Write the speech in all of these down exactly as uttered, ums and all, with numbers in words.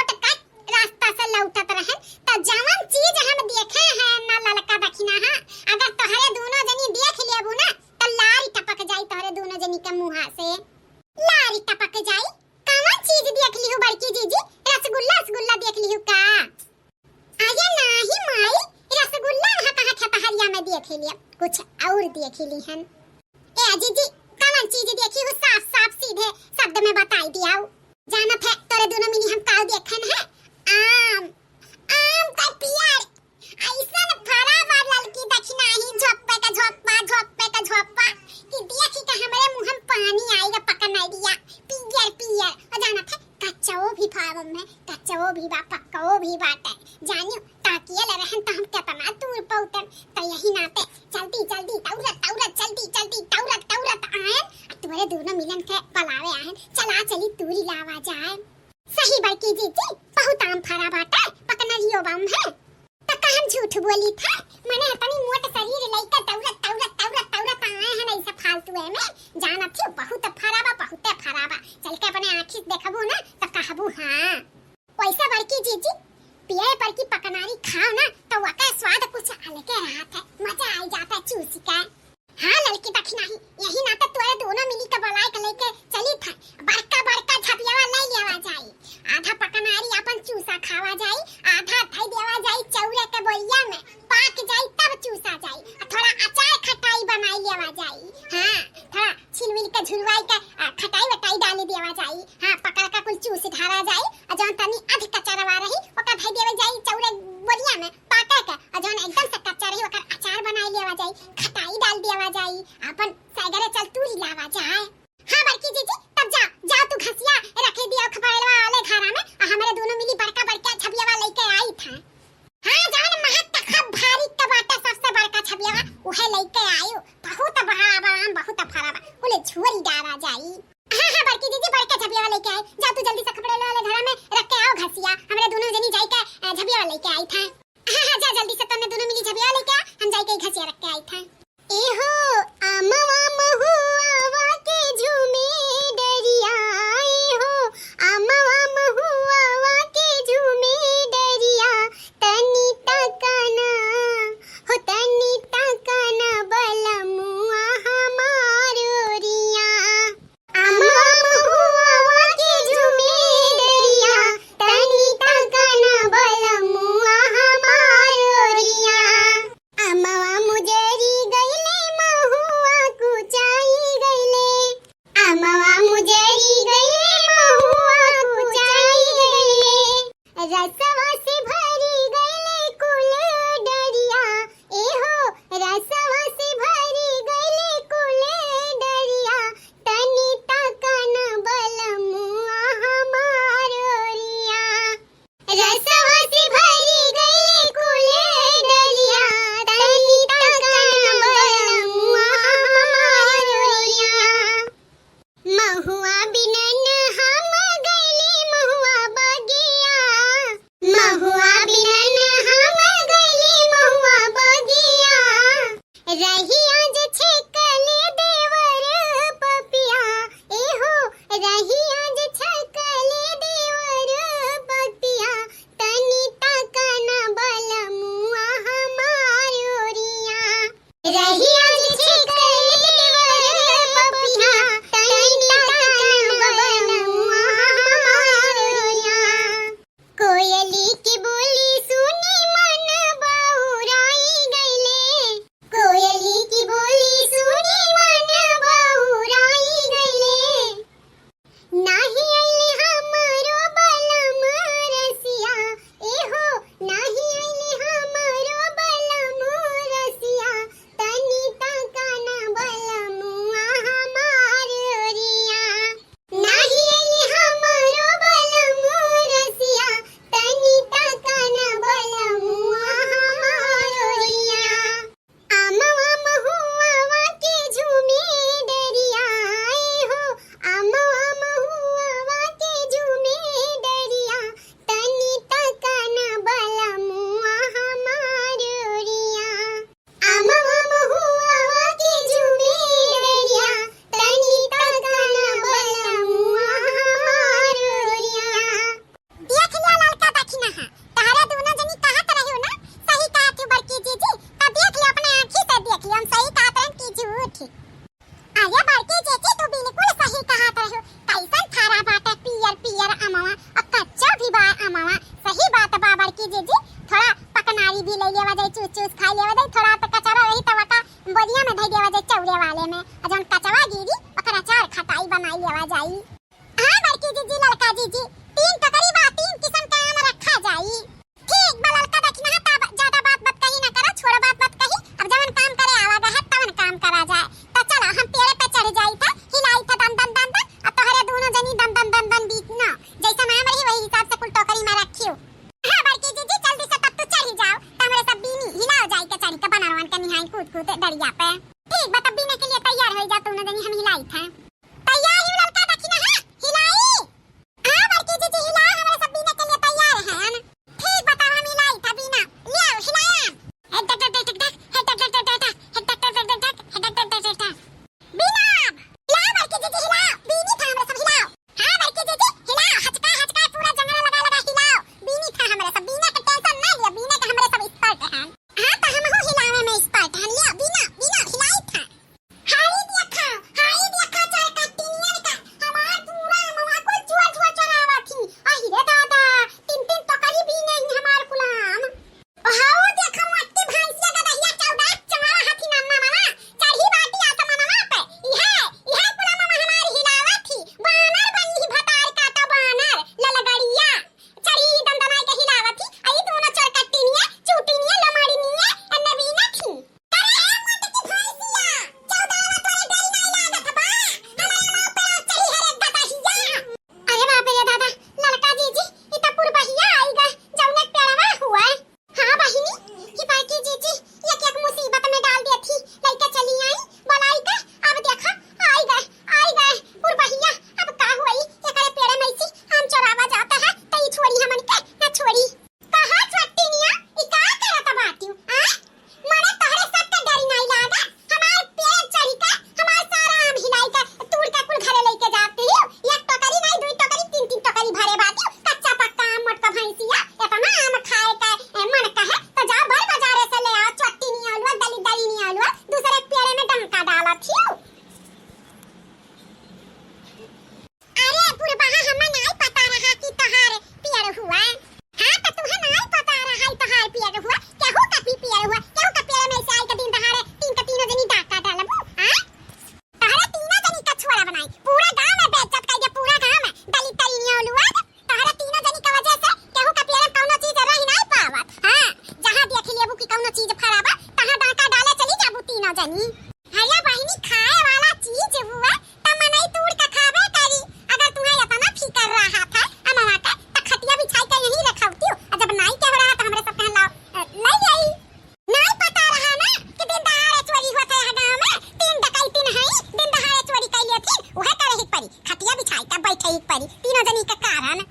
त का रास्ता से लौटत रहन, त जवन चीज हम देखे हैं ना ललका दखिना, हाँ, अगर तोहरे दोनों जनी देख लेबू ना, त लारी टपक जाई तोहरे दोनों जनी के मुँहा से। लारी टपक जाई? कवन चीज देख लिहू बड़की जीजी? रसगुल्ला, रसगुल्ला देख लिहू का? अरे नाही माई, रसगुल्ला यहाँ कहाँ छतहरिया में देख लिया, कुछ और देख ली हन। ए जीजी, कवन चीज देखी हो? साफ साफ सीधे शब्द में बताई दियाऊ। जानत है तोरे दोनों मिली हम काऊ देखन है? आम, आम का पियर, ऐसन फरा बा ललकी दखिना ही, झोप्पे का झोप्पा, झोप्पे का झोप्पा, कि देखी के हमरे मुँह में पानी आई गा पकनरिया, पियर पियर। और जानत है कच्चो भी फार्म में, कच्चो भी बा, पक्को भी बाटे। जानियो, ताकिए ले रहन त हम केतना दूर पहुँचन। त यही नाते जल्दी जल्दी दौड़त दौड़त, जल्दी जल्दी दौड़त दौड़त आयन। आ तोरे दोनों मिलन के बुलावे आयन, चला चली तूरी लावा जाए। सही बड़की जीजी, बहुत आम फरा बाटे, पकनरियो बम है। त का हम झूठ बोली था? मने इतनी मोट शरीर लइके दौड़त दौड़त दौड़त दौड़त आए हैं ऐसे फालतू में। जानत ही बहुत फरा बा, बहुते फरा बा। चल के अपने आँखी से देखबू ना त कहबू हाँ। वैसे बड़की जीजी, पिए पर की पकनारी खाओ ना, तो वकर स्वाद कुछ अलगे रहत है, मजा आई जाता है चूसी का। हाँ ललकी दखिना ही, यही नाते तोरे दोनों मिली के बुलाए के लेके चली था। बड़का बड़का झबियावा ले लेवा जाई, आधा पकनारी अपन चूसा खावा जाई, आधा धई देवा जाई चौरे के बोइया में, पाक जाई तब चूसा जाई। आ थोड़ा अचार खटाई बनाई लेवा जाई। हाँ, थोड़ा छिलमिल के झुलवाई के, आ, खटाई वटाई डाली देवा जाई। हाँ, पकड़ के कुल चूस ढारा जाई। आ जौन तनी अध कचरवा रही, ओका धई देवे जाई चौरे बोरिया में पाके के। आ जौन एकदम से कच्चा रही, ओकर अचार बनाई लेवा जाई, खटाई डाल देवा जाई। अपन सैगरे चल तूरी लावा जाए। हाँ बड़की जीजी, तब जा, जा तू घसिया रखे दिया खपड़ेलवा वाले घरा में, आ हमरे दोनों मिली बड़का बड़का झबियावा लेके आई था। हाँ, जवन महक तखा भारी के बाटे सबसे बड़का झबियावा, उहे लेके आयु। बहुत बड़ा बा आम, बहुत फरा बा, कुल झोरी डारा जाई। हाँ, हाँ, बड़की जीजी, बड़का झबियावा लेके आई। जा तू जल्दी से खपड़ेलवा वाले घरा में रख के आओ घसिया, हमरे दोनों जनी जाई के, अ, झबियावा लेके आई था। हाँ, हाँ, जा जल्दी से तन्ने दोनों मिली झबियावा लेके आ, हम जाई के घसिया रख के आई था। एहो अमवा महुआवा के झूमे डरिया, एहो अमवा महुआवा के झूमे डरिया, तनी तकना हो, तनी तकना बलमुआ हमार ओरिया। अमवा महुआवा के झूमे डरिया, तनी तकना बलमुआ हमार ओरिया। अमवा मुजरी गइले, महुआ कुचाई गइले। अमवा मुजरी गइले, महुआ कुचाई गइले। रसवा से भरी गइले कुल डरिया, एहो, रसवा से भरी गइले कुल डरिया। तनी तकना बलमुआ हमार ओरिया। रसवा से भरी गइले कुल डरिया, तनी तकना बलमुआ हमार ओरिया। महुआ बिनन हम गइली महुआ बगिया, महुआ बिनन हम गइली महुआ बगिया। रहिया जे छेकले देवर पपिया, एहो, रहिया जे छेकले देवर पपिया, तनी तकना बलमुआ हमार ओरिया। रहिया जे छेकले देवर पपिया, तनी तकना बलमुआ हमार ओरिया। कोयली की बोली सुनी मन बउराई गइले। कोयली की बोली सुनी मन बउराई गइले। नाही आइले हमरो बलम रसिया, एहो, नाही आइले हमरो बलम रसिया, तनी तकना बलमुआ हमार ओरिया। नाही आइले हमरो बलम रसिया, तनी तकना जीजी, थोड़ा पकनारी भी लइ लेवा जाई, चूस चूस खाइ लेवा जाई, थोड़ा त कचरा रही त वका बोरिया में धइ देवा जाई चौरे वाले में, अ जौन कचवा गिरी ओकर अचार खटाई बनाइ लेवा जाई। हाँ बड़की जीजी, ललका जीजी, तीन टोकरी बा, तीन किस्म के आम रखा जाई। ठीक बा ललका दखिनहा, तब ज्यादा बात मत कही ना करा, छोड़ो बात मत कही। अब जवन काम करे आवा गए है तवन काम करा जाए। त चला हम पेड़े पे चढ़ जाई था, हिलाई था दन दन दन दन, अब तोहरे दोनों जनी दन दन दन दन बीच ना, जैसन आम रही वही हिसाब से कुल टोकरी में रखियो। हाँ बड़की जीजी, जल्दी से तब तू चढ़ी जाओ, त हमरे सब बीनी हिलाओ जाई के चढ़ी के बनरवन के निहाई कूद कूद डरिया पे। ठीक बा, तब बीने के लिए तैयार होइ जा दोनों जनी, हम हिलाई था। तैयार ही ललका दखिनहा, हिलाई। हाँ बड़की जीजी, हिला, हमरे सब बीने के लिए तैयार हैं। ठीक बा, तब हम हिलाई था बीना। ले आओ, हिलाया। Hey duck duck duck duck duck, hey duck duck duck duck duck, hey duck duck duck duck duck, hey duck duck duck duck duck. Beena, हिलाओ बड़की जीजी, हिलाओ। बीनी था हमरे सब, हिलाओ। हाँ बड़की जीजी, हिलाओ, हचका हचका पूरा जंगला लगा लगा हिलाओ। बीनी था हमरे सब, बीना के tension ना लिया, बीना के हमरे सब expert हैं। हाँ, त हमहू हिलावे में expert हन। लिया, बीना, बीना, हिलाई था। हाय देखा, हाय देखा, चरकट्टिनियन का, हमार पूरा अमवा कुल चुआ चुआ चरावा थी। अहि रे दादा, तीन तीन टोकरी बीने ही हमार गुलाम। हाओ देखा, मोटी भैंसिया गदहिया चौदह चमावा हाथी नन्ना मना, चढ़ी बाटी आसमनवा पे। इहे, इहे कुल अमवा हमार हिलावा थी। बानर बनी ही भतार काटा बानर, ललगड़िया। चरी दंदनाई के हिलावत ही, अई दोनों चरकट्टिनिया, चूटिनिया, लमाड़िनिया, अन्ने बीना थी। अरे ए मोटकी भैंसिया, चौदहवा तोरे डर नाई लागत बा? हमारे मुंह पे चढ़ी हरे गदहिया। अरे बाप रे दादा, ललका जीजी, ई त पुरबहिया आई गा, जौने पेड़वा हुआ। हाँ बहिनी, कि बड़की जीजी एक एक मुसीबत में डाल देत ही, लइके चली आई, बोलाई के, अब देखा, आई गए, आई गए, पुरबहिया, अब का होई, एकरे पेड़े में से आम चोरावा जाता है, त ई छोड़ी हमन के, ना छोड़ी। कहा छोटिनिया, ई का करत बाटिउ, आ? मने तोहरे सबके डर नाई लागा, हमार पेड़ चढ़ी के, हमार सारा आम हिलाई के, तूड़ के कुल घरे लइके जाती हो, एक टोकरी नाई, दुई टोकरी, तीन तीन टोकरी भरे बाटिउ, कच्चा पक्का आम मोटका भैंसिया, एतना आम खाए के, ए, मन कहे, त जाओ बड़ बाजारे से ले आओ, चट्टी नियालुआ, दली दली नियालुआ, दूसरे पेड़े में डंका डालत हियो। अरे पुरबहा, हमें नाई पता रहा कि तोहार पेड़ हुआ। हाँ, त तुहे नाई पता रहा कि तोहार पेड़ हुआ, केहू का भी पेड़ हुआ, केहू का पेड़ में से आई के दिन दहाड़े तीन के तीनों जनी डाका डालबू, हाँ? तहरे तीनों जनी का छोड़ा बनाई, पूरा गांव में बेइज्जत कर दे, पूरा गांव में। दलित तरी नियोलुआ, तहरे तीनों जनी का वजह से केहू का पेड़ में कौनो चीज रही नाई पावत। हाँ, जहाँ देख लेबू कि कौनो चीज फराबा, तहाँ डाका डाले चली जाबू तीनों जनी। हरिया बहिनी, खाए वाला चीज हुआ, त मनई तूड़ के खाबे करी। अगर तुम्हें इतना फिकर रहा था अमवा के, त खटिया बिछाई के यहीं रखौतियो। आ जब नाई के रहा, त हमरे सब कहन लाओ, अ, ले गई। नाई पता रहा ना कि दिन दहाड़े चोरी होत है यहाँ गाँव में, तीन डकैतिन हैं, दिन दहाड़े चोरी कर लेथिन, उहे करे ही परी, खटिया बिछाई के बैठे ही परी, तीनों जनी के कारण।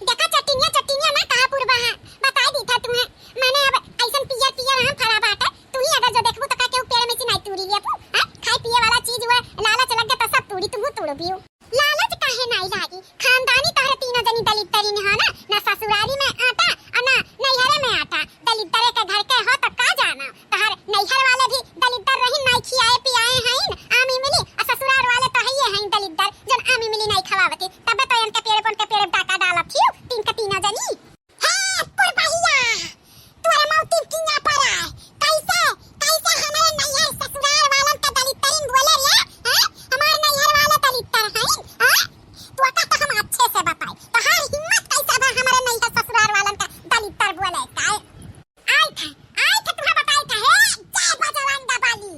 देखा चटिनिया, चटिनिया ना कहा पुरबहा, बताई दी था तुम्हें, मैंने अब ऐसन पियर पियर आम फरा बाटे, तू ही अगर जो देखबू तो का केहू पेड़ में से नाई तूड़ी लेबू, हैं? खाए पिए वाला चीज हुआ, लालच लग गया तो सब तूड़ी, तुमहू तूड़बियो। लालच काहे नाई लागी? खानदानी तोहरे तीनों जनी दलित तरी निहा ना, ना ससुरारी में आटा और ना नैहरे में आटा। दलित तरे के घर के हो तो का जाना, तोहर नैहर वाले भी दलित तर रही, नाई खियाए पियाए हैं आम इमली, और ससुरार वाले तो हइये हैं दलित तर, जौन आम इमली नाई खवावती। तबे तो इनके पेड़े पर, उनके पेड़े डाका डालत हियो, तीन के तीनों जनी। हे पुरबहिया, तोरे मौती किया पर आए। कैसे, कैसे हमारे नैहर ससुराल वालन का दलित तरीन बोले रे? हैं? हमारे नैहर वाले दलित तर हैं? हैं? तो का तो हम अच्छे से बताई। तोहार हिम्मत कैसे बा हमारे नैहर ससुराल वालन का दलित तर बोले का? आई थे, आई थे तुम्हें बताई थे। हे, जय बजरंग बली।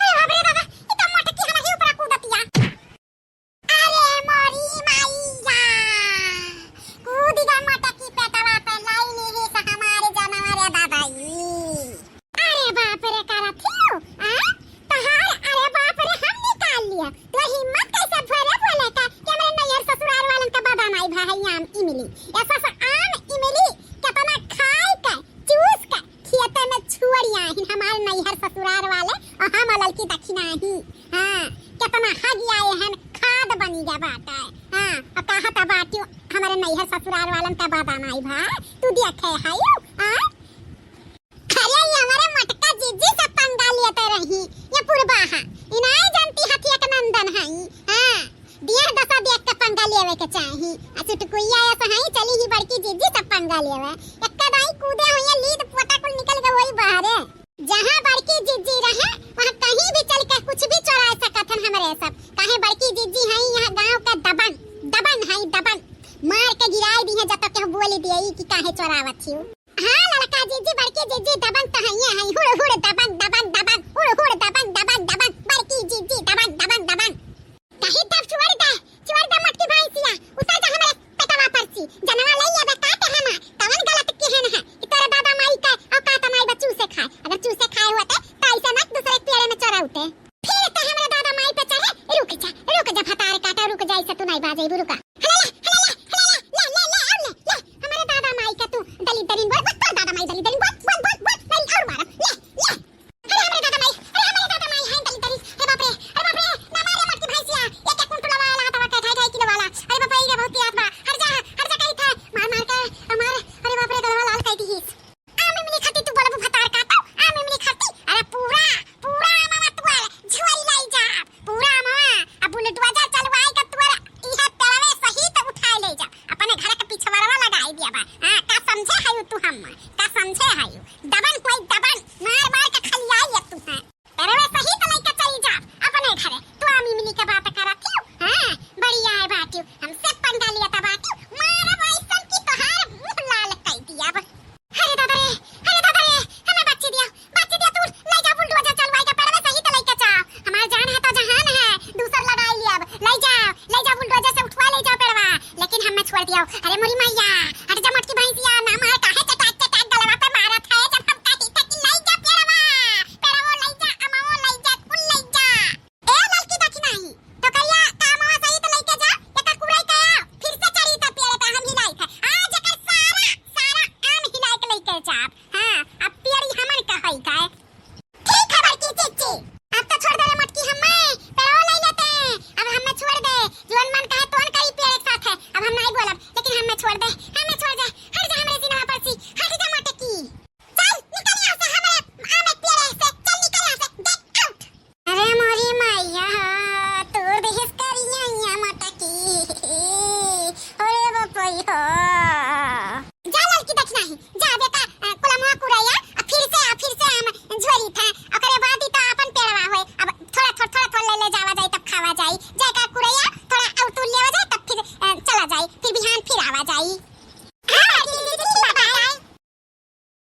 अरे बाप रे दादा, ये तो मोटकी हमारे ऊपर कूदतिया। अरे मोरी माईया, कूद गा मोटकी पेटवा पे, लाई ली ही से हमारे जानवर दादाई। अरे बाप रे, करत हियो, आ? तोहार अरे बाप रे हम निकाल लिया। तो हिम्मत कैसे भरे बोले का कि हमरे नैहर ससुराल वालन का बदनाई भा है आम इमली। ऐसा सा आम इमली कितना खाए के, चूस के, खेते में छोड़ी आहिन हमार नैहर ससुरार वाले, और हम ललकी दखिना ही। हाँ, कितना हग आए हन, खाद बनी गया बाटे। हाँ, और कहा था बाटियो, हमारे नैहर ससुरार वालन का बदनाई भा, तू देखे है यू, हाँ? अरे, ये हमारे मोटका जीजी से पंगा लेते रही, ये पुरबाहा, इनाय जानती हथिया के नंदन है, हाँ। देह दशा देख के पंगा लेवे के चाही। आ चुटकुइया ऐसा है, चली ही बड़की जीजी से पंगा लेवे। एक दाई कूदे होइहैं, लीद पोटा कुल निकल गए होई बाहरे। जहाँ बड़की जिज्जी रहे, वहाँ कहीं भी चल के कुछ भी चोराए सकत हन हमरे सब। काहे बड़की जिज्जी हैं यहाँ गाँव का दबंग, दबंग हैं दबंग। मार के गिराए दिहे जब तक केहू बोली दिए कि काहे चोरावत हियो। हाँ ललका जिज्जी, बड़की जिज्जी दबंग तो हइये हैं, हुड़ हुड़ दबंग, दबंग, दबंग, हुड़ हुड़ दबंग, दबंग, दबंग, बड़की जिज्जी दबंग, दबंग, दबंग। कही तब छोड़ दे, छोड़ दे मोटकी भैंसिया, उतर जा हमरे पेटवा पर से। जनवा ले लेबे का ते हमार, कवन गलत किहेन है कि तोरे दादा माई के औकात नाई बा चूसे खाए। अगर चूसे खाए होते तो ऐसे ना दूसरे के पेड़े में चढ़ौते। फिर ते हमरे दादा माई पे चढ़े, रुक जा, रुक जा भतार काटा, रुक जा, ऐसे तू नाई बाजे, रुका। हला ला, हला ला, हला ला, ले, ले, ले, और ले, ले। हमरे दादा माई का तू दलित दलिन बोल, बोल, तोर दादा माई दलित दलिन बोल, बोल, बोल, बोल, नहीं और मारो, ले, ले। अरे हमरे दादा माई, अरे हमरे दादा माई हैं दलित दलित। अरे बाप रे, अरे बाप रे, ना मारे मोटकी भैंसिया, एक एक कुंटल वाला हाथवा के ढाई ढाई किलो वाला। अरे बाप रे, ये बहुत पियास बा। हट जा, हट जा कही थे। मार मार के, मार, अरे बाप रे, गलवा लाल कर दी। आम इमली खाती तू बोलबू भतार काटो, आम इमली खाती। अरे पूरा, पूरा आमवा तुअर झोरी लाई जा, पूरा आमवा। अब बुलडोजर चलवाई के तुअर इहे पेड़वे सहित उठाए ले जा, अपने घर के पिछवाड़वा लगाई दिया बा। हाँ, का समझे है तू हम, का समझे है? दबन होई दबन, मार मार के खलियाई अब तू है। अरे वैसे ही तो लइके चली जा अपने घरे। तू आम इमली के बात करत हियो, हाँ, बड़ी आए बाटियो, हमसे पंगा लिया त बाटियो, मारब ऐसन कि तोहार मुंह लाल कई दियब। अरे दादा रे, अरे दादा रे, हमें बच्ची दिया, बच्ची दिया तू, ले जा बुलडोजर चलवाई के पेड़वे सहित लइके जा। हमार जान है तो जहान है, दूसर लगाई लियब, ले जा, ले जा बुलडोजर से उठवा ले जा पेड़वा। लेकिन हमें छोड़ दियो। अरे मोरी मैया, हट जा मोटकी भैंसिया, ना मार काहे चटाक चटाक गलवा पे मारत है, जब हम कही था कि ले जा पेड़वा, पेड़वो ले जा, अमवो ले जा, कुल ले जा। ए ललकी दखिनाही, तो करिया कामवा सहित लेके जा, एकर कुड़ाई कया, फिर से चढ़ी त पेड़ पे हम हिलाई थे। आज एकर सारा, सारा आम हिलाई के लेके जाब। हाँ, अब पेड़ी हमन का हई का? ठीक है बड़की चिच्ची, अब तो छोड़ दे रे मोटकी, हम्मे पेड़ो ले लेते हैं। अब हम्मे छोड़ दे, जोन मन कहे तोन करी पेड़ एक साथ है। अब हम नहीं बोलब, लेकिन हम्मे छोड़ दे, हम्मे छोड़ दे। हट जा हमरे सीनवा पर से, हट जा मोटकी। चल निकल यहाँ से, हमरे आम एक पेड़ से, चल निकल यहाँ से, get out। अरे मोरी मैया, तोड़ दे हिस करिया मोटकी। अरे बाप रे हो। जा ललकी दखिनाही, जा बेटा,